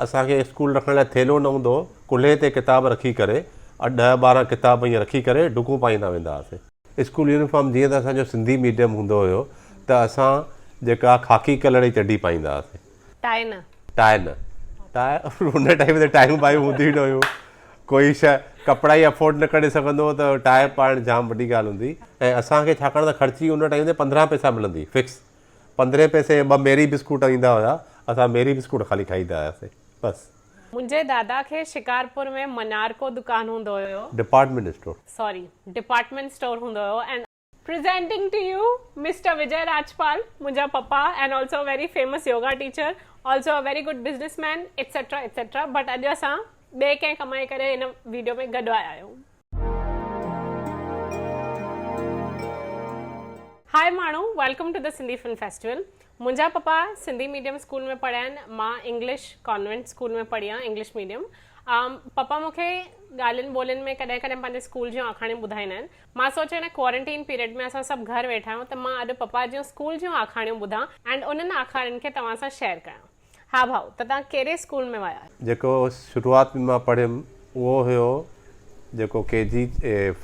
اسان کي اسڪول رکڻ لاء ٿيلهو نه هوندو هو، ڪلهي تي ڪتاب رکي ڪري ڏهه 12 ڪتاب ائين رکي ڪري ڊڪون پائيندا ويندا هئاسين. اسڪول يونيفارم جيئن ته اسان جو سنڌي ميڊيم هوندو هيو ته اسان جيڪا خاڪي ڪلر جي چڍي پائيندا هئاسين. ٽائي نه. ٽائي نه. ٽائي ان ٽائيم تي ٽايون بايون هونديون ئي نه هيون. ڪوئي شيء ڪپڙا ئي افورڊ نه ڪري سگهندو هو ته ٽائي پائڻ جام وڏي ڳالهه هوندي ۽ اسان کي ڇاڪاڻ ته خرچي ان ٽائيم تي 15 پئسا ملندي فڪس. پندرهين پئسي جا ٻه ميري بسڪوٽ ايندا هيا، اسان ميري بسڪوٽ خالي کائيندا هياسين بس. منهنجي دادا کي شڪارپور ۾ منارڪو دڪان هوندو هيو. Department store. Sorry department store هوندو هيو ۽. Presenting to you mister Vijay Rajpal منهنجا papa and also a very famous yoga teacher also a very good business man etcetera etcetera but اڄ اسان ٻئي ڪنهن ڪم جي ڪري هن ويڊيو ۾ گڏ آيا آهيون. هاء ماڻهو welcome to the Sindhi film festival منهنجا پپا سنڌي ميڊيم اسڪول ۾ پڙهيا آهن مان انگلش ڪانوينٽ اسڪول ۾ پڙهي آهيان انگلش ميڊيم پپا مون کي ڳالهين ٻولين ۾ ڪڏهن ڪڏهن پنهنجي اسڪول جون آکاڻيون ٻڌائيندا آهن مان سوچيو هن ڪوارنٽين پيريڊ ۾ اسان سڀ گهر ويٺا آهيون ته مان اڄ پپا جون اسڪول جون آکاڻيون ٻڌان اينڊ انهن آکاڻين کي توهان سان شيئر ڪيان. ها ڀائو ته توهان ڪهڙي اسڪول ۾ ويا آهيو؟ جيڪو شروعات ۾ مان پڙهيم اهو هيو جيڪو ڪي جي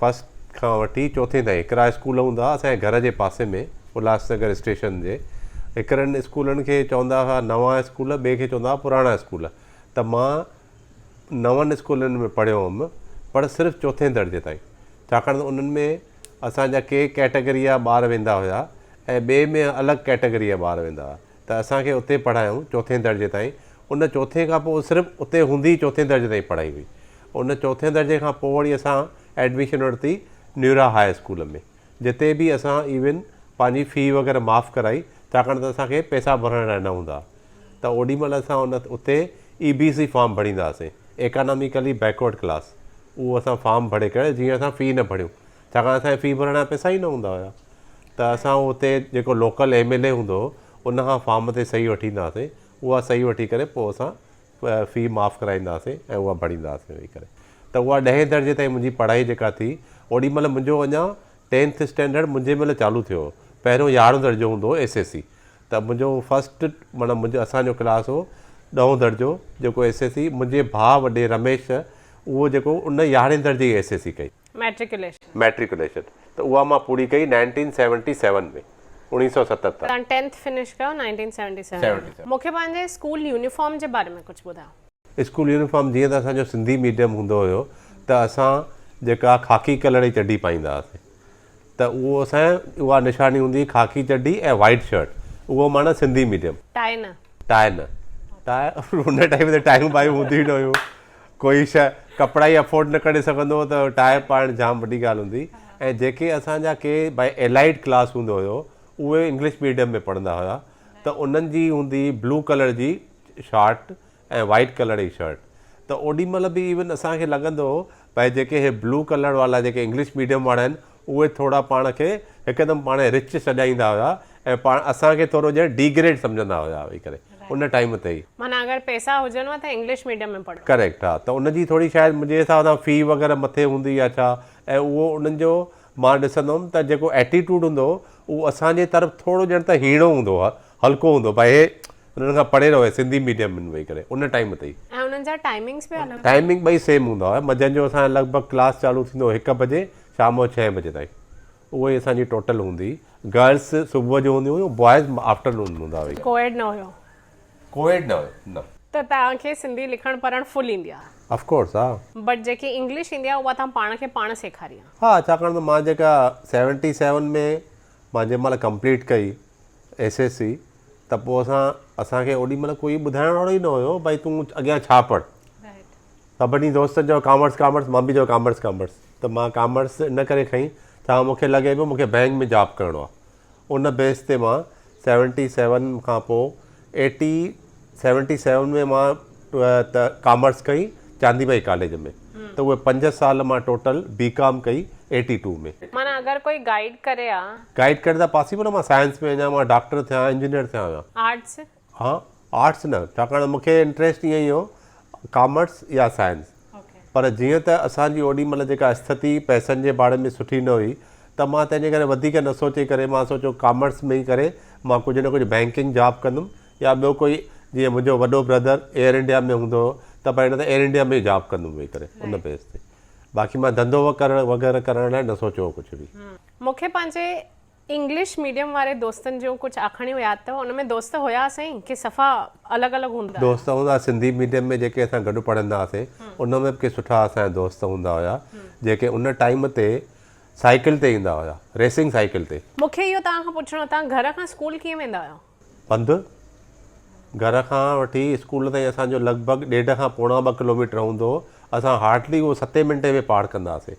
فرسٽ کان وٺي چوٿين تائين هڪڙا اسڪول هوندا هئا اسان جي گهر جي پاسي ۾ الهاس نگر اسٽيشن جي هڪڙن اسڪولن کي چوندا هئا نوان اسڪول ٻئي کي چوندا هئا پراڻا اسڪول ته مان نون اسڪولن ۾ پڙهيو هيم پر صرف چوٿين درجي تائين ڇاڪاڻ ته انهن ۾ اسان جا ڪي ڪيٽيگري جا ٻار ويندا هيا ۽ ٻئي ۾ الڳ ڪيٽيگري جا ٻار ويندا هئا ته اسان کي اتي پڙهايائون چوٿين درجي تائين، ان چوٿين کان پوء صرف اتي هوندي ئي چوٿين درجي تائين پڙهائي هئي. ان چوٿين درجي کان پوء وري اسان ايڊميشن ورتي نيورا هاء اسڪول ۾ جتي به اسان ايون پنهنجي في وغيره معاف ڪرائي ڇاڪاڻ ته اسان کي پئسا ڀرڻ لاء نه هوندا ته اوڏي مهل اسان ان اتي اي بي سي فارم ڀريندا هئاسين ايڪاناميڪلي بيڪورڊ ڪلاس اهو اسان فارم ڀري ڪري جيئن اسان في نه ڀريون ڇاڪاڻ اسان کي في ڀرڻ جا پئسا ئي نه هوندا هيا ته اسان اتي جيڪو لوڪل ايم ايل اي هوندو هو ان کان فارم تي صحيح وٺي ايندا هئاسين اها صحيح وٺي ڪري پوء اسان في معاف ڪرائيندا هئاسين ۽ اها ڀريندا هئاسين ويهي ڪري ته اها ڏهين درجي تائين منهنجي پڙهائي جيڪا ٿي اوڏي مهل منهنجو اڃا ٽينٿ اسٽينڊرڊ منهنجي مهل چالو ٿيو هو پهريون يارهون درجو هوندو هو ايس ايس سي ته منهنجو فرسٽ معنيٰ منهنجو اسان جو ڪلاس هو ڏهون درجو جيڪو ايس ايس سي منهنجي ڀاء وڏي رميش اهو جيڪو ان يارهين درجي جي ايس ايس سي ڪئي. ميٽريڪيوليشن. ميٽريڪيوليشن ته اها مان پوري ڪئي نائنٽين سيونٽي سيون ۾ 1977. توهان ٽينٿ فنش ڪيو نائنٽين سيونٽي سيون ۾. مون کي پنهنجي اسڪول يونيفارم جي باري ۾ ڪجهه ٻڌايو. اسڪول يونيفارم جيئن ته اسان جو سنڌي ميڊيم هوندو هيو ته اسان جيڪا خاڪي ڪلر جي چڍي پائيندا هئاسين ته اهو اسان اها نشاني هوندي هئي خاڪي چڍي ۽ وائيٽ شرٽ اهو معنيٰ سنڌي ميڊيم. ٽائي نه. ٽائي نه. ٽائي ان ٽائيم تي ٽايون بايون هونديون ئي نه هيون. ڪوئي شيء ڪپڙا ئي افورڊ نه ڪري سگهندو هو ته ٽاء پائڻ جام وڏي ڳالهه هوندي ۽ جيڪي اسان جا ڪي ڀائي ايلائيڊ ڪلاس هوندو هيو اهي انگلش ميڊيم ۾ پڙهندا هيا ته انهن جي هوندي هئي بلو ڪلر جي شارٽ ۽ وائيٽ ڪلر جي شرٽ ته اوڏي مهل به ايون اسان کي لڳندو هو ڀائي جيڪي هي بلو ڪلر والا جيڪي انگلش ميڊيم وارا آهن اهي ٿورا پاڻ کي هڪدم پاڻ رچ سڏائيندا هيا ۽ پاڻ اسان کي ٿورو ڄڻ ڊي گريڊ سمجهندا هيا ويهي ڪري ان ٽائيم تي ئي. معنيٰ اگر پئسا هجنو ته انگلش ميڊيم ۾ پڙهو. ڪريڪٽ ها ته ان جي ٿوري شايد منهنجي حساب سان في وغيره مٿي هوندي يا ڇا ۽ اهو انهن جو مان ڏسندو هوم ته جيڪو ايٽيٽيوڊ هوندو هو اهو اسان جي طرف ٿورو ڄڻ ته هيڻو هوندو هو هلڪو هوندو هو ڀائي هي انهن کان پري رهو هي سنڌي ميڊيم ۾ ويهي ڪري ان ٽائيم تي ئي. ۽ انهن جا ٽائيمنگس به الڳ. ٽائيمنگ ٻئي سيم هوندا هيا منجهند جو اسان جو لڳ ڀڳ ڪلاس چالو ٿيندو هو هڪ بجي شام جو ڇهين بجي تائين اهو ئي اسان جي ٽوٽل هوندي هئي گرلس صبح جو هونديون هيون بوائز آفٽرنون ۾ هوندا هئا. ڪوئيڊ نه هيو. ڪوئيڊ نه هيو نه. ته توهان کي سنڌي لکڻ پڙهڻ فل ايندي آ. آف ڪورس ها. بٽ جيڪي انگلش ايندي آ اها توهان پاڻ کي پاڻ سيکاري آ. ها ڇاڪاڻ ته مان جيڪا سيونٽي سيون ۾ مان جنهن مهل ڪمپليٽ ڪئي ايس ايس سي ته پوء اسان اسان کي اوڏي مهل ڪوئي ٻڌائڻ وارو ئي نه هيو ڀائي تون اڳيان ڇا پڙهه. سڀني دوستن چيو ڪامرس ڪامرس مان به چيو ڪامرس ڪامرس ته مان ڪامرس ان ڪري کنئي ڇا مون کي لڳي پيو مون کي بئنڪ ۾ جاب ڪرڻو آهي ان بيس تي مان سيونٽي سيون کان پوء ايٽي سيونٽي سيون ۾ مان ته ڪامرس ڪئي چاندي ٻائي ڪاليج ۾ ته اهي 5 سال مان ٽوٽل بي ڪام ڪئي ايٽي ٽو ۾. معنيٰ اگر ڪوئي گائيڊ ڪري ها. گائيڊ ڪري ته پاسيبل آهي مان سائنس ۾ وڃان مان ڊاڪٽر ٿيان انجنيئر ٿيان ها. آرٽس. ها آرٽس نه ڇاڪاڻ ته مون کي انٽريسٽ ائين ئي هو ڪامرس يا سائنس پر جيئن ته اسان جي اوڏي مهل جيڪا اسٿتي پئسن جي باري ۾ سٺي نه هئي ته مان تنهن جي ڪري وڌيڪ نه سوچي ڪري مان سوچيو ڪامرس ۾ ئي ڪري مان ڪجهه نه ڪجهه بئنڪنگ جاب ڪندم يا ٻيو ڪوئي جيئن منهنجو وڏو برادر ايئر انڊيا ۾ هوندو هو ته ڀائي نه ته ايئر انڊيا ۾ ئي جاب ڪندم ويهي ڪري ان بيس تي. باقي مان ڌنڌو وغيره ڪرڻ لاء نه سوچيو هو ڪجهه به. مون کي پنهنجي انگلش ميڊيم واري دوستن جون ڪجهه آکاڻيون ياد اٿو؟ ان ۾ دوست هيا سائين ڪي صفا الڳ الڳ هوندا هيا؟ دوست هوندا سنڌي ميڊيم ۾ جيڪي اسان گڏ پڙهندا هئاسين ان ۾ به ڪي سٺا اسان جا دوست هوندا هيا جيڪي ان ٽائيم تي سائيڪل تي ايندا هيا ريسنگ سائيڪل تي. مون کي اهو توهان کان پڇڻو هو توهان گهر کان اسڪول ڪيئن ويندا هيو؟ پنڌ گهر کان وٺي اسڪول تائين اسان جو لڳ ڀڳ ڏيڍ کان پوڻا ٻه ڪلوميٽر هوندو هو. اسان هارڊلي اهو ستين منٽي ۾ پار ڪندا هئاسين.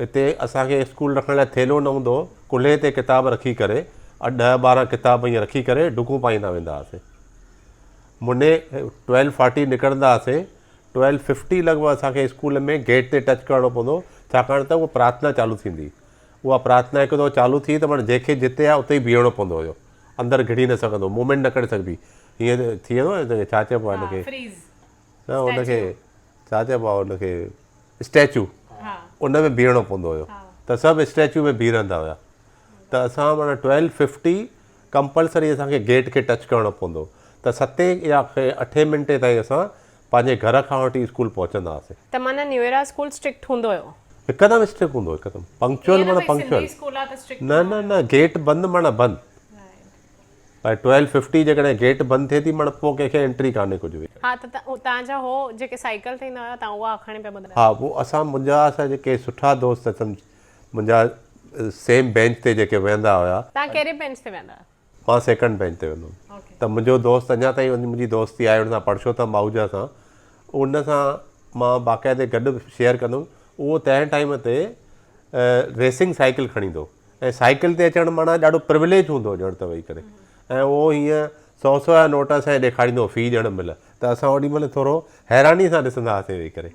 هتي اسان کي اسڪول رکڻ لاء ٿيلهو نه هوندو هو، ڪلهي تي ڪتاب رکي ڪري ڏهه ٻارهن ڪتاب ائين رکي ڪري ڊڪون پائيندا ويندا هئاسين. مني ٽويلو فارٽي نڪرندا هئاسين، ٽويلو ففٽي لڳ ڀڳ اسان کي اسڪول ۾ گيٽ تي ٽچ ڪرڻو پوندو هو، ڇاڪاڻ ته اها پرارٿنا چالو ٿيندي. اها پرارٿنا هڪ دفعو چالو ٿي ته معنيٰ جنهن کي جتي آهي اتي ئي بيهڻو پوندو هيو. اندر گهڙي نه سگهندو هو، موومينٽ نه ڪري سگهبي. هيئن ٿي ويندو آهي ڇا چئبو آهي ان کي؟ نه ان کي ڇا چئبو آهي ان کي اسٽيچو ان ۾ بيهڻو پوندو هيو ته سڀ اسٽيچو ۾ بيهي رهندا هيا ته اسان معنيٰ ٽويلو ففٽي ڪمپلسري اسان کي گيٽ کي ٽچ ڪرڻو پوندو هو ته ستين يا اٺين منٽي تائين اسان پنهنجي گهر کان وٺي اسڪول پهچندا هئاسين. ته معنيٰ نيو ايرا اسڪول اسٽرڪٽ هوندو هيو. هڪدم اسٽرڪٽ هوندو هو هڪدم پنڪچوئل ائين نه معنيٰ ڀئي پنڪچوئل سنڌي اسڪول آ ته اسٽرڪٽ نه نه نه هيو. نه گيٽ بند معنيٰ بند ڀائي ٽويلو ففٽي جيڪڏهن گيٽ بند ٿئي ٿي معنيٰ پوء ڪنهن کي انٽري ڪانهي ڪجهه به. ها ته توهان جا هو جيڪي سائيڪل تي ايندا هيا توهان اها آکاڻي پيا ٻڌايو. ها پوء اسان منهنجا اسان جيڪي سٺا دوست سمجهه منهنجا سيم بينچ تي جيڪي ويهندا هيا. توهان ڪهڙي بينچ تي ويهندا هيا؟ مان سيڪنڊ بينچ تي ويندو هوم ته منهنجو دوست اڃا تائين منهنجي دوستي آهي ان سان پرشوتم آهوجا سان ان سان مان باقاعدي گڏ شيئر ڪندو هوم اهو تنهن ٽائيم تي ريسنگ سائيڪل کڻي ايندو هو ۽ سائيڪل تي اچڻ معنيٰ ڏاڍو پروليج هوندو هو ڄڻ ته ويهي ڪري ۽ اهو هيئن سو سو جا نوٽ اسان کي ڏيکاريندو هو في ڏيڻ مهل ته اسان اوڏي مهل ٿورو حيراني سان ڏسندا هئاسين ويهي ڪري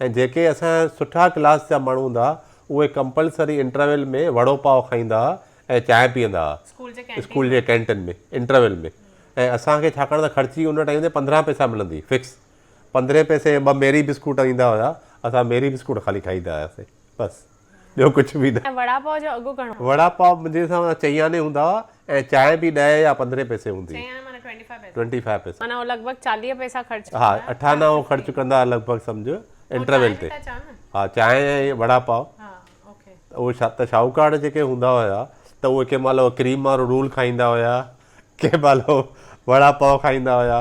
۽ جيڪي اسان جا سٺا ڪلاس جا ماڻهو هوندا هئا اهي ڪمپلسري انٽرويل ۾ وڙو پاء کائيندا هئا ۽ چانهه پيئندا هئا اسڪول جي ڪينٽين ۾ انٽرويل ۾ ۽ اسان کي ڇاڪاڻ ته خرچي ان ٽائيم تي 15 پئسا ملندي فڪس 15 پئسي جا ٻه ميري بسڪوٽ ايندا هيا اسان ميري بسڪوٽ خالي کائيندا هياسين بس ٻيو ڪجهه به نه. ۽ وڙا پاء جو اگهه گهڻو هو؟ وڙا پاء منهنجي حساب سان چئين آني هوندا هئا ۽ چانهه به ڏهه يا 15 پئسي هوندي چئين آني معنيٰ 25 پئسا. 25 پئسا. معنيٰ هو لڳ ڀڳ 40 پئسا خرچ ها ڪندا هيا. اٺ آنا هو خرچ ڪندا هئا لڳ ڀڳ سمجهه انٽرويل تي. ها چانهه ۽ وڙا پاء. ها اوڪي. اهي ته شاهوڪار جيڪي هوندا هيا ته اهي ڪنهن مهل ڪريم وارو رول کائيندا هيا ڪنهن مهل وڙا پاو کائيندا هيا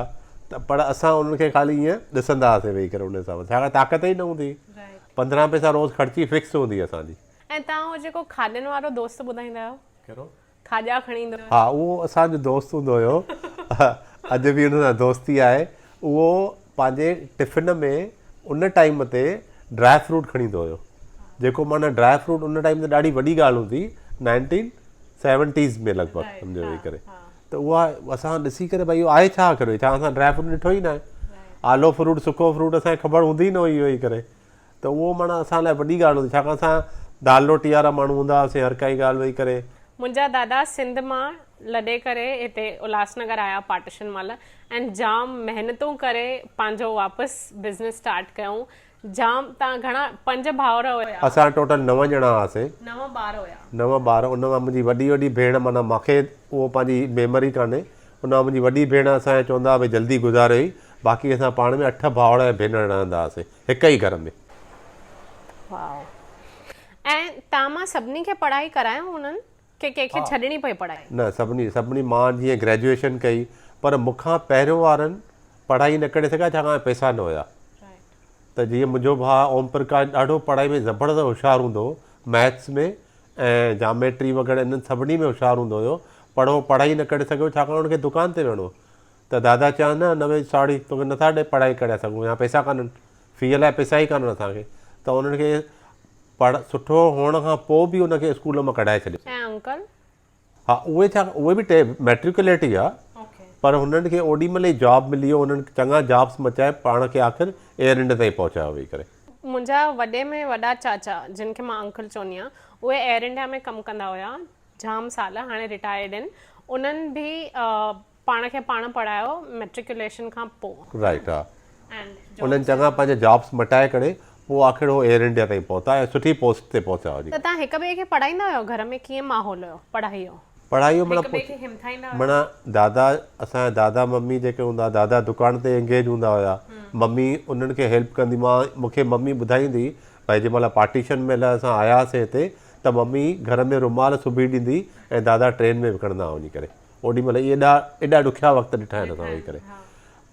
ته پر اسان انهن کي خالي ائين ڏسندا هئاسين ويهي ڪري ان حساب سان ڇاڪاڻ طاقت ئي نه هوندي هئي 15 پئسا روز خرچي فڪس هوندي هئي اسان جي. ۽ توهان اهو جيڪو کاڄن وارو دوست ٻڌائيندا آهيو. ڪهڙو؟ کاڄا کڻي ايندو هيو. ها اهو اسان جو دوست هوندو هيو اڄ به ان سان دوستي آهي اهو پنهنجي ٽفن ۾ ان ٽائيم تي ڊرائي فروٽ کڻي ايندو هيو جيڪو معنيٰ ڊرائي فروٽ ان ٽائيم تي ڏاڍي وڏي ڳالهه هوندي نائنٽين سيونٽيز ۾ لڳ ڀڳ سمجهو ويهي ڪري ته اها اسان ڏسي ڪري ڀائي اهو آهي ڇا آخر ڇا اسان ڊرائي فروٽ ڏٺو ئي ناهي آلو فروٽ سڪو فروٽ اسان کي خبر هوندي ئي نه هئي ويهي ڪري ته اهو معنيٰ اسان لاء وڏي ڳالهه هوندي ڇاڪاڻ اسان دال روٽي وارا ماڻهو هوندا هئاسين هر ڪائي ڳالهه ويهي ڪري. منهنجا دادا سنڌ مان لڏي ڪري هتي الهاس نگر آيا پارٽيشن مهل ۽ جام محنتون ڪري پنهنجو واپس بزنس اسٽارٽ ڪيائون جام تان گهڻا پنج ڀائر هيا. اسان ٽوٽل نو ڄڻا هئاسين. نو ٻار هيا. نو ٻار ان مان منهنجي وڏي وڏي ڀيڻ معنيٰ مونکي اهو پنهنجي ميموري ڪانهي ان مان منهنجي وڏي ڀيڻ اسان کي چوندا هئا ڀئي جلدي گذاري وئي باقي اسان پاڻ ۾ اٺ ڀائر ۽ ڀينر رهندا هئاسين هڪ ئي گهر ۾. واء ۽ توهان مان سڀني کي پڙهائي ڪرايو انهن ڪي ڪنهن کي ڇڏڻي پئي پڙهائي؟ نه سڀني سڀني مان جيئن گريجوئيشن ڪئي پر مون کان پهريون وارن پڙهائي نه ڪري سگهيا ڇاڪاڻ پئسا نه هيا ته جيئن منهنجو ڀاء اوم پرڪاش ڏاڍو پڙهائي ۾ زبردست هوشيار هوندو هو ميٿس ۾ ۽ جاميٽري وغيره انهن سڀني ۾ هوشيار هوندو هيو پر هو پڙهائي نه ڪري سگهيو ڇاڪاڻ ان کي دڪان تي ويهڻو هو ته دادا چيائين نه نه ڀئي ساڙي توکي نٿا ڏي پڙهائي ڪري سگهون يا پئسا ڪانهن في لاء پئسا ئي ڪانهن اسان کي ته انهن کي پڙ سٺو هئڻ کان پوء به ان کي اسڪول مان ڪڍائي ڇڏيو. ۽ انڪل؟ ها اهي ڇا اهي به ٽي ميٽريڪوليٽ ئي هئا پر هنن کي اوڏي مهل ئي جاب ملي ويو هنن چڱا جابس مچائي پاڻ کي آخر ايئر انڊيا تائين پهچايو ويهي ڪري. منهنجا وڏي ۾ وڏا چاچا جن کي مان انڪل چوندي آهيان اهي ايئر انڊيا ۾ ڪم ڪندا هيا جام سال هاڻي رٽائرڊ آهن انهن به پاڻ کي پاڻ پڙهايو ميٽريڪيوليشن کان پوء. رائيٽ ها انهن چڱا پنهنجا جابس مٽائي ڪري پوء آخر هو ايئر انڊيا تائين پهتا ۽ سٺي پوسٽ تي پهتا. ته توهان هڪ ٻئي کي پڙهائيندا هيو گهر ۾ ڪيئن ماحول هيو پڙهائي جو. پڙهائي جو معنيٰ هڪ ٻئي کي همٿائيندا هيا؟ معنيٰ دادا اسان جا دادا ممي جيڪي هوندا دادا دڪان تي انگيج هوندا هيا ممي انهن کي هيلپ ڪندي مان مون کي ممي ٻڌائيندي ڀائي جنهن مهل پارٽيشن مهل اسان آياسين هتي ته ممي گهر ۾ رومال سبي ڏيندي ۽ دادا ٽرين ۾ وڪڻندا هئا وڃي ڪري اوڏي مهل اهي ايڏا ايڏا ڏکيا وقت ڏٺا آهن اسان ويهي ڪري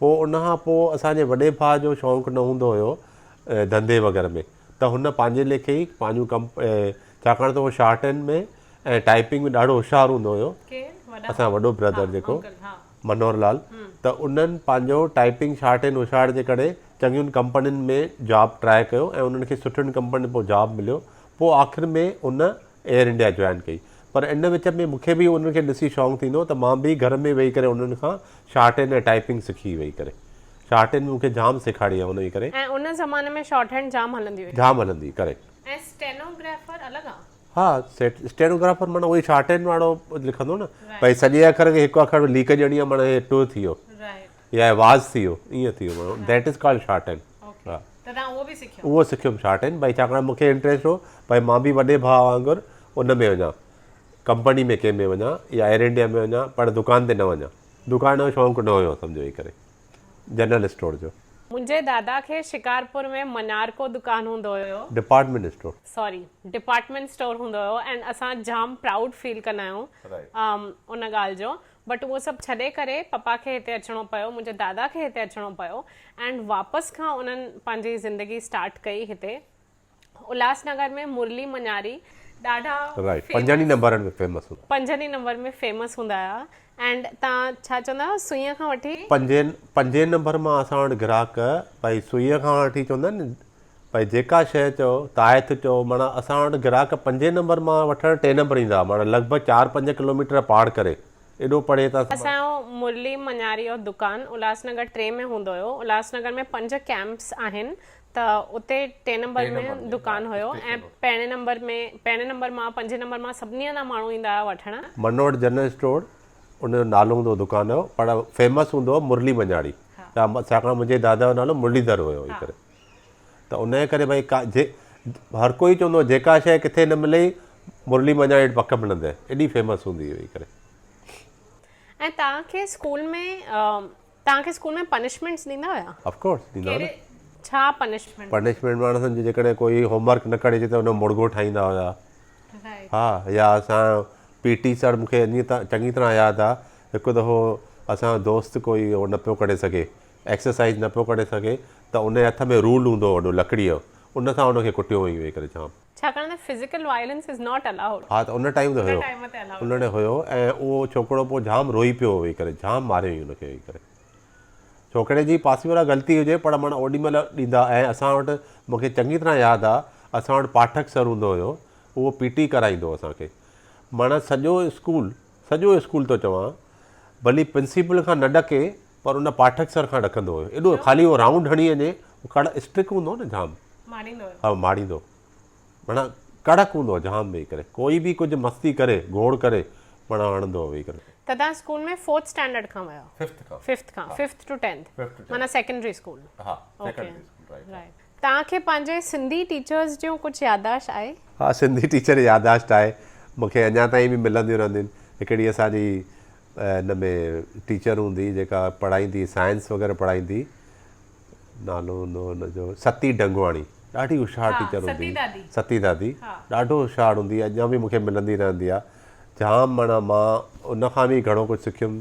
پوء ان کان پوء اسان جي وڏي ڀاء جو شوق نه هوندو هيو ڌنڌي وغيره ۾ ته هن پنهنجي ليکي ئي پنهنجون ڪم ڇاڪاڻ ته هو شارٽ هينڊ ۾ ۽ ٽائپنگ ۾ ڏاڍو هوشيار هوندو هيو اسان جو وڏو برادر جيڪو منوهر لال ته انهن پنهنجو ٽائپنگ شارٽ هينڊ هوشيار جي ڪري چڱين ڪمپنين ۾ جاب ٽرائي ڪيو ۽ انهن کي سٺين ڪمپنين ۾ پوء جاب مليو پوء آخر ۾ ان ايئر انڊيا جوائن ڪئي پر ان وچ ۾ مون کي به انهن کي ڏسي شوق ٿيندو ته مان به گهر ۾ ويهي ڪري انهن کان شارٽ هينڊ ۽ ٽائپنگ سکي ويهي ڪري شارٽ هينڊ مون کي جام سيکاري آهي ان جي ڪري. ۽ ان زماني ۾ شارٽ هينڊ جام هلندي هئي. جام هلندي هئي ڪريڪٽ. ۽ اسٽينوگرافر الڳ آ. ها اسٽينوگرافر معنيٰ اهو ئي شارٽ هينڊ وارو لکندو نه ڀئي سڄي اکر کي هڪ اکر ۾ ليڪ ڏيڻي آ معنيٰ هي ٽ ٿي ويو يا واز ٿي ويو ائين ٿي ويو معنيٰ that is called short hand. ها ته توهان اهو به سکيو. اهو سکيم شارٽ هينڊ ڀئي ڇاڪاڻ مون کي انٽريسٽ هو ڀئي مان به وڏي ڀاء وانگر ان ۾ وڃان ڪمپني ۾ ڪنهن ۾ وڃان يا ايئر انڊيا ۾ وڃان پر دڪان تي نه وڃان دڪان جو شوق نه هيو سمجهو ويهي ڪري. جنرل اسٽور جو. منهنجي دادا کي شڪارپور ۾ منارڪو دڪان هوندو هيو. Department store. Sorry department store هوندو هيو ۽ اسان جام پرائوڊ فيل ڪندا آهيون ان ڳالهه جو بٽ اهو سڀ ڇڏي ڪري پپا کي هتي اچڻو پيو منهنجي دادا کي هتي اچڻو پيو ۽ واپس کان انهن پنهنجي زندگي اسٽارٽ ڪئي هتي الهاس نگر ۾ مرلي مڃاري ڏاڍا رائيٽ پنجن ئي نمبرن ۾ فيمس هوندا. پنجن ئي نمبر ۾ فيمس هوندا هيا اينڊ تان ڇا چوندا آهيو سوئيء کان وٺي. پنجين پنجين نمبر مان اسان وٽ گراهڪ ڀائي سوئيء کان وٺي چوندا آهن نه ڀائي جيڪا شيء چئو تائٿ چئو معنيٰ اسان وٽ گراهڪ پنجين نمبر مان وٺڻ ٽئين نمبر ايندا هئا معنيٰ لڳ ڀڳ چار پنج ڪلوميٽر پار ڪري ايڏو پري تان اسان جو مرلي مڃاري جو دڪان الهاس نگر ٽي ۾ هوندو هيو الهاس نگر ۾ پنج ڪيمپس آهن ته اتي ٽئين نمبر ۾ دڪان هيو ۽ پهرين نمبر ۾ پهرين نمبر مان پنجين نمبر مان سڀني هنڌان ماڻهو ايندا هيا وٺڻ. منوهر جنرل اسٽور ان جو نالو هوندو هو دڪان جو پر فيمس هوندو هو مرلي مڃاڙي ڇاڪاڻ منهنجي دادا جو نالو مرليڌر هيو ان ڪري ته ان جي ڪري ڀئي ڪا جي هر ڪوئي چوندو هو جيڪا شيء ڪٿي نه ملئي مرلي مڃاڙي وٽ پڪ ملندي ايڏي فيمس هوندي هئي ان ڪري. ۽ توهان کي اسڪول ۾ توهان کي اسڪول ۾ پنشمينٽس ڏيندا هيا؟ آف ڪورس ڏيندا هئا نه. ڇا پنشمينٽ؟ پنشمينٽ معنيٰ سمجهه جيڪڏهن ڪوئي هوم ورڪ نه ڪري اچي ته ان جو مڙگو ٺاهيندا هيا. ها يا اسان جو پي ٽي سر مون کي اڃي چڱي طرح ياد آ هڪ دفعو اسان جو دوست ڪوئي هو نه پيو ڪري سگهي ايڪسرسائيز نه پيو ڪري سگهي ته ان جي هٿ ۾ رول هوندو هو وڏو لڪڙي جو ان سان ان کي ڪٽيو هئائين ويهي ڪري جام. ڇاڪاڻ ته physical violence is not allowed. ها ته ان ٽائيم ته هيو ان ٽائيم هيو ۽ اهو ڇوڪرو پوء جام روئي پيو ويهي ڪري جام ماريو هئي ان کي ويهي ڪري ڇوڪري جي پاسي وارا غلطي هجي پر معنيٰ اوڏي مهل ڏيندا ۽ اسان وٽ مون کي چڱي طرح ياد آ اسان وٽ پاٺڪ سر هوندو هيو اهو پي ٽي ڪرائيندو هو اسان کي معنيٰ سڄو اسڪول سڄو اسڪول ٿو چوان ڀلي پرنسپل کان نه ڏڪي پر ان پاٺڪ سر کان ڏڪندو هيو ايڏو خالي اهو رائونڊ هڻي وڃي ڪڙ اسٽرڪ هوندو هو نه جام ماريندو هيو. ها ماريندو معنيٰ ڪڙڪ هوندو هو جام ويهي ڪري ڪوئي به ڪجهه مستي ڪري گوڙ ڪري معنيٰ هڻندو هو ويهي ڪري. ته توهان اسڪول ۾ فورٿ اسٽينڊرڊ کان ويا. ففٿ کان. ففٿ کان ففٿ ٽو ٽينٿ معنيٰ سيڪنڊري اسڪول. ها سيڪنڊري اسڪول رائيٽ. رائيٽ توهان کي پنهنجي سنڌي ٽيچرز جون ڪجهه ياداشت آهي؟ ها سنڌي ٽيچر جي ياداشت آهي مون کي اڃا تائين به ملنديون رهنديون آهن هڪڙي اسان جي ان ۾ ٽيچر هوندي هئي جيڪا پڙهائيندي هئي سائنس وغيره پڙهائيندي هئي نالو هوندو هو ان جو ستي ڊنگواڻي ڏاڍي هوشيار ٽيچر هوندي هئي ستي دادي ڏاڍو هوشيار هوندي هئي اڃا به مون کي ملندي رهندي آهي جام معنيٰ مان ان کان به گهڻو ڪجهه سکيم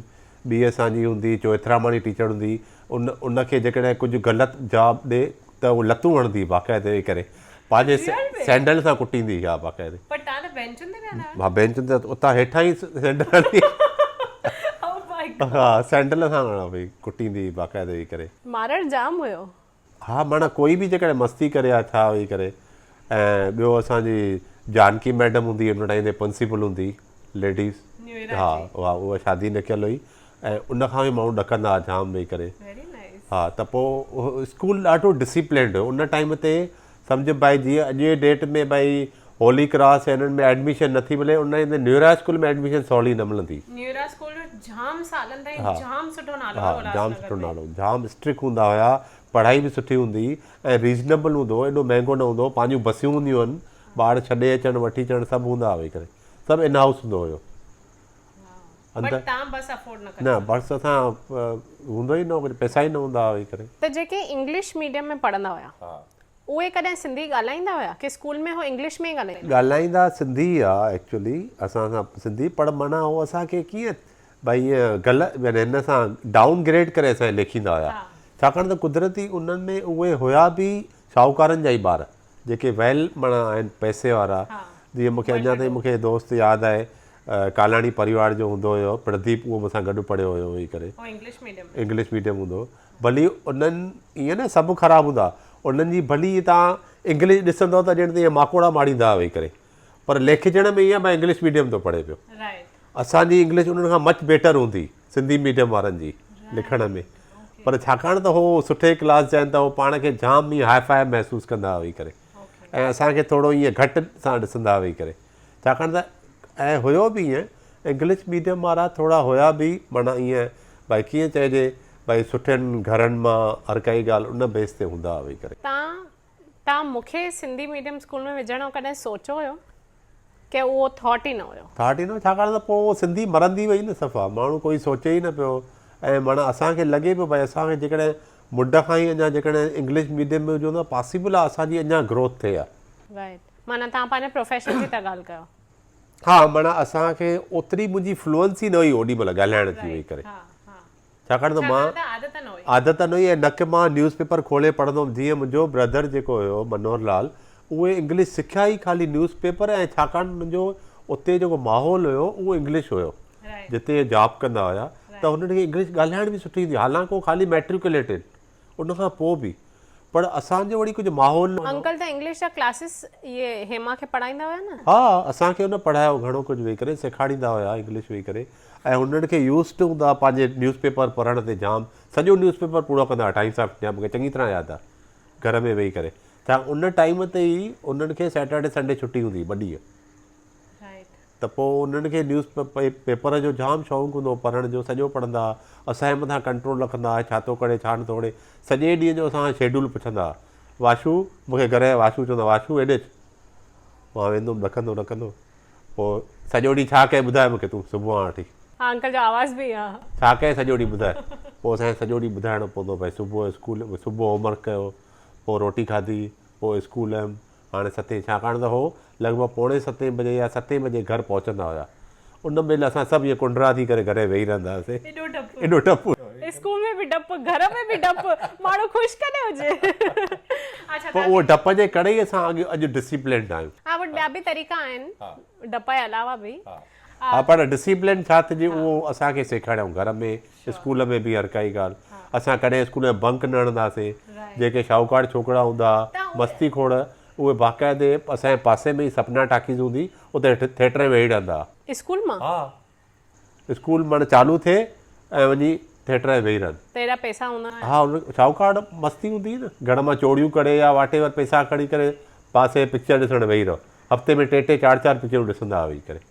ٻي اسان جي هوندي هئي چوئٿراماڻي ٽيچر هوندي هئي ان ان کي جيڪڏهن ڪجهه غلط جواب ڏي ته هو لتون هڻندي هئي باقاعدي ويهي ڪري پنهنجي سينڊل سان ڪٽيندي هئي ها باقاعدي. پر توهان ته بينچن تي ويهندا هيو. ها بينچن تي اتان هيٺان ئي سينڊل هڻندي هئي. ها سينڊل سان معنيٰ پئي ڪٽيندي هئي باقاعدي ويهي ڪري. مارڻ جام هيو. ها معنيٰ ڪوئي به جيڪڏهن مستي ڪري ها ڇا ويهي ڪري ۽ ٻيو اسان جي جانڪي ميڊم هوندي هئي ان ٽائيم تي پرنسپل هوندي هئي ليڊيز ها اها اها شادي نه ڪيل هئي ۽ ان کان به ماڻهو ڏڪندا هئا جام ويهي ڪري ها ته پوء اسڪول ڏاڍو ڊسيپلينڊ هيو ان ٽائيم تي سمجهه ڀائي جيئن اڄ جي ڊيٽ ۾ ڀائي هولي ڪراس هنن ۾ ايڊميشن نٿي ملي ان ٽائيم تي نيورا اسڪول ۾ ايڊميشن سولي نه ملندي. نيورا اسڪول جو جام سالن تائين جام سٺو نالو هيو ها جام سٺو نالو جام اسٽرڪ هوندا هيا پڙهائي به سٺي هوندي هئي ۽ ريزنيبل هوندو هو ايڏو مهنگو نه هوندو هو پنهنجون بسيون هونديون هن ٻار ڇڏي اچڻ وٺي اچڻ سڀ هوندا هئا ويهي ڪري سڀ ان هائوس هوندو هيو. اندر. بٽ تان بس افورڊ نه ڪري نه بس اسان هوندو ئي نه هو ڪجهه پئسا ئي نه هوندا هئا ويهي ڪري. ته جيڪي انگلش ميڊيم ۾ پڙهندا هيا اهي ڪڏهن سنڌي ڳالهائيندا هيا ڪي اسڪول ۾ هو انگلش ۾ ئي ڳالهائيندا. ڳالهائيندا سنڌي هئا ايڪچولي اسان سان سنڌي پر معنيٰ هو اسان کي ڪيئن ڀئي ائين غلط يعني هن سان ڊائون گريڊ ڪري اسان کي ليکيندا هيا ڇاڪاڻ ته قدرتي انهن ۾ اهي هيا به شاهوڪارن جا ئي ٻار جيڪي ويل معنيٰ آهن پئسي وارا جيئن مونکي اڃا تائين مونکي دوست ياد آهي ڪالاڻي پريوار جو هوندو هيو پرديپ اهو مون سان گڏ پڙهيو هيو ويهي ڪري انگلش ميڊيم هوندو هو ڀلي انهن ائين نه سڀ خراب هوندا انهن جي ڀلي توهان انگلش ڏسندو ته ڄڻ ته ائين ماڪوڙا ماڙيندا ويهي ڪري پر ليکجڻ ۾ ائين ڀائي انگلش ميڊيم ٿو پڙهي پيو اسان جي انگلش انهن کان مچ بيٽر هوندي سنڌي ميڊيم وارن جي لکڻ ۾ پر ڇاڪاڻ ته هو سٺي ڪلاس جا آهن ته هو پاڻ کي جام ائين هاء فاء محسوس ڪندا هئا ويهي ڪري ۽ اسان کي ٿورو ائين گهٽ سان ڏسندا هئا ويهي ڪري ڇاڪاڻ ته ۽ هيو به ائين انگلش ميڊيم وارا ٿورا هيا به معنيٰ ائين ڀائي ڪيئن چئجي ڀائي سٺن گهرن مان هر ڪائي ڳالهه ان بيس تي هوندا هئا ويهي ڪري. تان تان مون کي سنڌي ميڊيم اسڪول ۾ وجهڻ جو ڪڏهن سوچيو هيو ڪي اهو ٿاٽ ئي نه هيو؟ ٿاٽ ئي نه هيو ڇاڪاڻ ته پوء اهو سنڌي مرندي وئي نه صفا ماڻهو ڪوئي سوچي ئي نه پيو ۽ معنيٰ اسان کي لڳي پيو ڀائي اسان کي جيڪڏهن منڍ کان ئي اڃا جيڪڏهن انگلش ميڊيم ۾ هجون ته پاسيبل آهي اسان جي اڃا گروٿ ٿئي ها. رائيٽ معنيٰ توهان پنهنجي پروفيشن جي ٿا ڳالهه ڪيو. ها معنيٰ اسان کي اوتري منهنجي فلوئنسي نه هئي اوڏي مهل ڳالهائڻ جي ويهي ڪري. ڇاڪاڻ ته مان عادت نه هئي ۽ نه ڪي مان نيوز پيپر کولي پڙهندو هوم جيئن منهنجو برادر جيڪو هيو منوهر لال اهي انگلش سکيا ئي خالي نيوز پيپر ۽ ڇاڪاڻ انهن جو اتي جيڪو ماحول هيو اهو انگلش هيو جتي اهي جاب ڪندا هيا ته هنن کي انگلش ڳالهائڻ به سٺي ايندي هئي حالانڪه هو خالي ميٽريڪوليٽ ان کان پوء به پر اسان جو وري ڪجهه ماحول نه هيو. انڪل ته انگلش جا ڪلاسز اهي هيما کي پڙهائيندا هيا نه؟ ها اسان کي ان پڙهايو گهڻو ڪجهه ويهي ڪري سيکاريندا هيا انگلش ويهي ڪري ۽ هنن کي يوزڊ ٽو هوندا هئا پنهنجي نيوز پيپر پڙهڻ تي جام سڄو نيوز پيپر پورو ڪندا هئا ٽائمس آف انڊيا مونکي چڱي طرح ياد آهي گهر ۾ ويهي ڪري ته ان ٽائيم تي ئي انهن کي سيٽرڊي سنڊي ڇٽي هوندي هئي ٻه ڏينهن ته پوء انهن کي نيوز پيپر جو جام شوق هوندو هو پڙهڻ جو سڄو پڙهندا ها اسان جي مٿان ڪنٽرول رکندا ها ڇا ٿو ڪري ڇا نٿو ڪري سڄي ڏينهن جو اسان کان شيڊول پڇندا ها واشو مون کي گهر جا واشو چوندا واشو هيڏي اچ مان ويندو هوم ڏڪندو ڏڪندو پوء سڄو ڏينهن ڇا ڪئي ٻڌاء مون کي تون صبح کان وٺي. ها انڪل جو آواز به ها. ڇا ڪئي سڄو ڏينهن ٻڌاء پوء اسان کي سڄو ڏينهن ٻڌائڻو پوندو هو ڀائي صبح اسڪول صبح هوم ورڪ ڪيو پوء روٽي کاڌي پوء اسڪول ويم هاڻي ستين ڇاڪاڻ ته هو لڳ ڀڳ پوڻي ستين بجي يا ستين بجي گهر پهچندا هيا. ان مهل اسان سڀ ائين ڪنڊرا ٿي ڪري گهر ۾ ويهي رهندا هئاسين. ايڏو ڊپ. ايڏو ڊپ هيو. اسڪول ۾ به ڊپ، گهر ۾ به ڊپ، ماڻهو خوش ڪڏهن هجي. اڇا پوء اهو ڊپ جي ڪري ئي اسان اڳ اڄ ڊسيپلينڊ آهيون. ها بٽ ٻيا به طريقا آهن ڊپ جي علاوه به. ها پر ڊسيپلين ڇا ٿجي اهو اسان کي سيکاريائون گهر ۾ اسڪول ۾ به هر ڪائي ڳالهه اسان ڪڏهن اسڪول ۾ بنڪ نه هڻنداسين جيڪي شاهوڪار ڇوڪرا هوندا ها مستي کوڙ اهي باقاعدي اسان جي پاسي ۾ ئي سپنا ٽاڪيز هوندي اتي ٿيٽر ۾ ويهي رهندا ها. اسڪول مان؟ ها اسڪول معنيٰ چالو ٿئي ۽ وڃي ٿيٽر ۾ ويهي رهن. ته ايڏا پئسا هوندا هيا؟ ها شاهوڪار مستي هوندي هئي نه گهر مان چوڙيون ڪري يا واٽ ايور پئسا کڻي ڪري پاسي پڪچر ڏسڻ ويهي رهو. هفتي ۾ ٽي ٽي چار چار پڪچرون ڏسندا هئا ويهي ڪري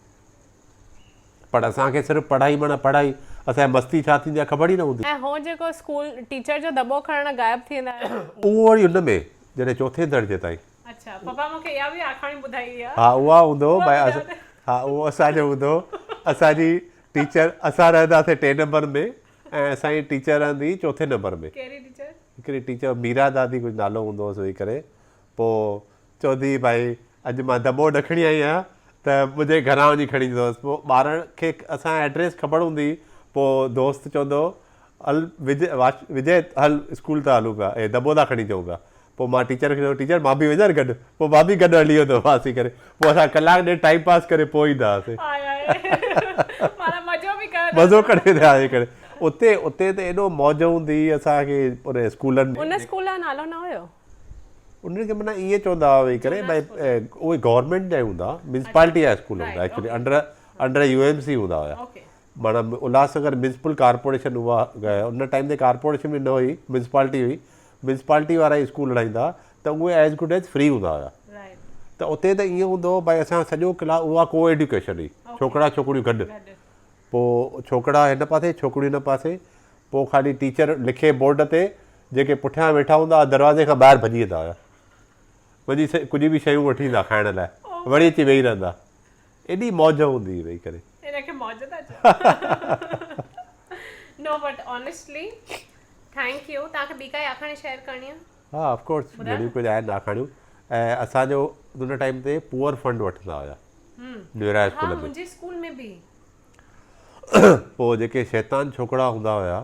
پر اسان کي صرف پڙهائي معنيٰ پڙهائي اسان جي مستي ڇا ٿيندي آهي خبر ئي نه هوندي. ۽ هو جيڪو اسڪول ٽيچر جو دٻو کڻڻ غائب ٿي ويندا هيا. اهو وري ان ۾ جڏهن چوٿين درجي تائين. اڇا پپا مون کي اها به آکاڻي ٻڌائي هئي. ها اها هوندو هو ڀائي ها اهو اسان جو هوندو هو اسان جي ٽيچر اسان رهندا هئاسين ٽئين نمبر ۾ ۽ اسان جي ٽيچر رهندي هئي چوٿين نمبر ۾. ڪهڙي ٽيچر؟ هڪڙي ٽيچر ميرا دادي ڪجهه نالو هوندو هوس ويهي ڪري پوء چوندي هئي ڀائي اڄ مان دٻو نه کڻي آئي آهيان ته منهنجي گهران وڃي کڻي ايندوس پوء ٻارن کي اسان جي ايڊريس خبر هوندي هئي پوء دوست چوندو هو هل وجي واش وجي هل اسڪول ٿا هلون پيا اي دٻو ٿا کڻي اچون پيا پوء مان ٽيچر کي چوندو ٽيچر مان به وڃان گڏ پوء مان به گڏ هلي ويندو هئس ڪري پوء اسان ڪلاڪ ڏيڍ ٽائيم پاس ڪري پوء ايندا هئاسين مزو ڪري ايندا هئاسين ڪري اتي اتي ته ايڏو موج هوندي هئي اسان کي ان اسڪولن ۾ ان اسڪول جو نالو نه هيو انهن کي معنيٰ ائين چوندا هئا ويهي ڪري ڀائي اهي گورنمينٽ جا ئي هوندا هئا ميونسپالٽي جا اسڪول هوندا actually under under U M C هوندا هيا معنيٰ الهاس نگر ميونسپل ڪارپوريشن اها ان ٽائيم تي ڪارپوريشن به نه هئي ميونسپالٽي هئي ميونسپالٽي وارا ئي اسڪول هلائيندا هئا ته اهي ايز گڊ ايز فري هوندا هيا ته اتي ته ائين هوندو هو ڀائي اسان سڄو ڪلاس اها ڪو ايڊيوڪيشن هئي ڇوڪرا ڇوڪريون گڏ پوء ڇوڪرا هن پاسي ڇوڪريون هن پاسي پوء خالي ٽيچر لکي بورڊ تي جيڪي پٺيان ويٺا هوندا هئا دروازي کان ٻاهر ڀڄي ويندا هيا وڃي ڪجهه به شيون وٺي ايندا کائڻ لاء وري اچي ويهي رهندا ايڏي موج هوندي هئي ويهي ڪري. موج ٿا چئو. No but honestly thank you. توهان کي ٻي ڪائي آکاڻي شيئر ڪرڻي آهي؟ ها آف ڪورس گهڻيون ڪجهه آهن آکاڻيون ۽ اسان جو ان ٽائيم تي پوئر فنڊ وٺندا هيا نيورا ها اسڪول ۾. منهنجي اسڪول ۾ به. پوء جيڪي شيطان ڇوڪرا هوندا هيا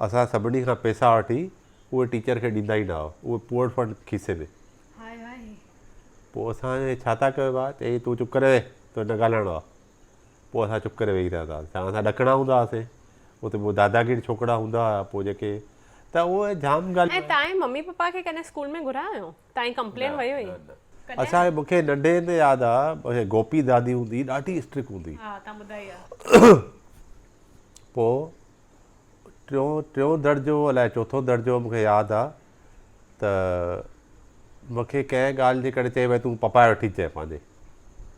اسان سڀني کان پئسا وٺي اهي ٽيچر کي ڏيندا ئي نه هئا اهي پوئر فنڊ کيسي ۾. High high. پوء اسان چيو ڇا ٿا ڪيو ڀاء چيائين تون چپ ڪري ويهه تو نه ڳالهائڻو آهي. پوء اسان چپ ڪري ويهي رهندا هئاسين ڇاڪاڻ اسان ڏڪڻا هوندا هئاسين اتي پوء داداگير ڇوڪرا هوندا هيا پوء جيڪي ته اهي جام ڳالهيون ۽ آهن. تانئين ممي پپا کي ڪڏهن اسڪول ۾ گهرايو هيو؟ تانئين ڪمپلين نه وئي هئي؟ نه نه ڪڏهن؟ اسان کي مون کي ننڍي هوندي ياد آ گوپي دادي هوندي هئي ڏاڍي اسٽرڪ هوندي هئي. ها تان ٻڌائي آ. پوء ٽيون ٽيون درجو الائي چوٿون درجو مون کي ياد آ ته مون کي ڪنهن ڳالهه جي ڪري چئي ڀئي تون پپا کي وٺي اچجانء پنهنجي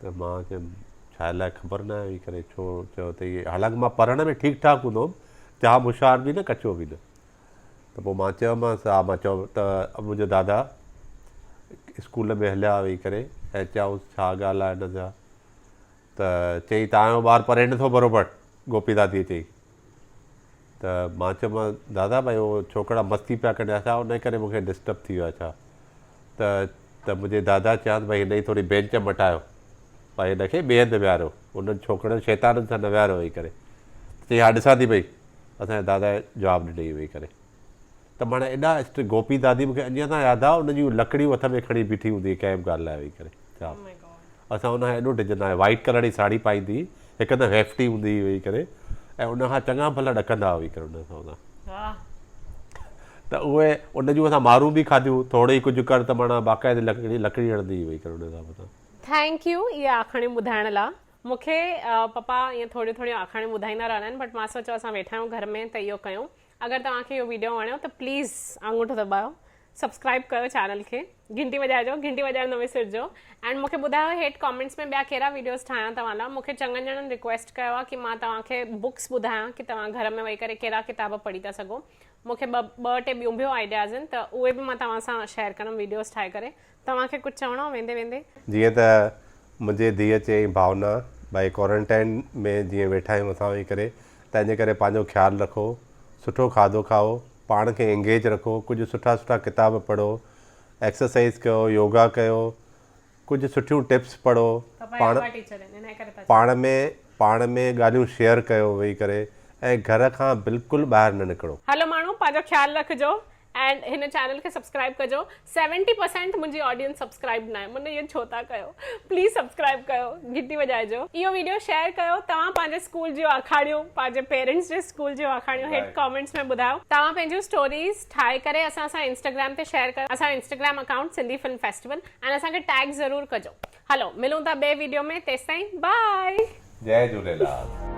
ته مان چيم ڇا لاء خبر نه آهي ڪري ڇو چيو اٿئي حالانڪه مان پڙهڻ ۾ ٺيڪ ٺاڪ هوندو هوم جام هوشيار به نه ڪچو به نه ته پوء مان چيومانس ها مان چيو ته منهنجو دادا اسڪول ۾ هليا ويهي ڪري ۽ چيائونس ڇا ڳالهه آهي هن جا ته چئي توهان جو ٻار پڙهي نٿو بروبر گوپي داديء چئي ته مان چيومانس دادا ڀائي اهو ڇوڪرا مستي پيا ڪن يا ڇا ان ڪري مون کي ڊسٽرب ٿي ويو آهي ڇا ته ته منهنجي دادا چيائنس ڀائي هن جي ٿوري بينچ مٽايو ڀائي هن کي ٻئي هنڌ ويهاريو انهن ڇوڪرن شيطانن سان نه ويهاريو ويهي ڪري چئي ها ڏسان ٿي پئي اسان جي دادا جواب ڏنئي ويهي ڪري ته معنيٰ ايڏا اسٽرڪ گوپي دادي مون کي اڃا تائين ياد آهي ان جون لڪڙيون هٿ ۾ کڻي بيٺي هوندي هئي ڪنهن به ڳالهه لاء ويهي ڪري ڇا اسان ان کان ايڏو ڊڄندا هئا وائيٽ ڪلر جي ساڙهي پائيندي هئي هڪدم هيفٽي هوندي هئي ويهي ڪري ۽ ان کان چڱا ڀلا ڏڪندا هئا ويهي ڪري ان سان اسان ته اهي ان جون اسان مارون به کاڌيون ٿورو ئي ڪجهه ڪر ته معنيٰ باقاعدي لڪڙي لڪڙي هڻندي هئي ويهي ڪري ان حساب سان. Thank you اهي آکاڻيون ٻڌائڻ لا. مون کي پپا ائين ٿوريون ٿوريون آکاڻيون ٻڌائيندا رهندا آهن بٽ مان سوچيو اسان ويٺا آهيون گهر ۾ ته اهو ڪيون. اگر توهان کي اهو ويڊيو وڻيو ته پليز آڱوٺو دٻايو سبسڪرائب ڪيو چينل کي گهنٽي وڄائجو گهنٽي وڄائڻ نه وسرجو اينڊ مونکي ٻڌايو هيٺ ڪامينٽس ۾ ٻيا ڪهڙا ويڊيوز ٺاهيان توهان لاء مونکي چڱن ڄڻن ريڪويسٽ ڪيو آهي ڪي مان توهان کي بڪس ٻڌايان ڪي توهان گهر ۾ ويهي ڪري ڪهڙا ڪتاب پڙهي ٿا سگهو مونکي ٻه ٻه ٽي ٻيون به آئيڊياز آهن ته اهي به مان توهان سان شيئر ڪندم ويڊيوز ٺاهي ڪري توهان کي ڪجهه چوڻو آهي ويندي ويندي. جيئن ته منهنجي ڌيء چيائين ڀاونا ڀائي ڪوارنٽائن ۾ جيئن ويٺا آهيون اسان ويهي ڪري تنهنجي ڪري پنهنجو خيال رکو سٺو کاڌو کائو پاڻ کي انگيج رکو ڪجهه سٺا سٺا ڪتاب پڙهو ايڪسرسائيز ڪيو يوگا ڪيو ڪجهه سٺيون ٽپس پڙهو پاڻ پاڻ ۾ پاڻ ۾ ڳالهيون شيئر ڪيو ويهي ڪري ۽ گهر کان بلڪل ٻاهر نه نڪرو. هلو ماڻهو پنهنجو خيال رکجو ۽ هن چينل کي سبسڪرائب ڪجو 70% منهنجي آڊينس سبسڪرائب ناهي من اهو ڇو ٿا ڪيو پليز سبسڪرائب ڪيو گهنٽي وڄائجو اهو ويڊيو شيئر ڪيو توهان پنهنجي اسڪول جون آکاڻيون پنهنجي پيرنٽس جي اسڪول جون آکاڻيون هيٺ ڪامينٽس ۾ ٻڌايو توهان پنهنجون اسٽوريز ٺاهي ڪري اسان سان انسٽاگرام تي شيئر ڪيو اسان جو Instagram account Sindhi film festival ۽ اسان کي ٽيگ ضرور ڪجو هلو ملون ٿا ٻئي ويڊيو ۾ تيستائين باء. جئي جهوليلال.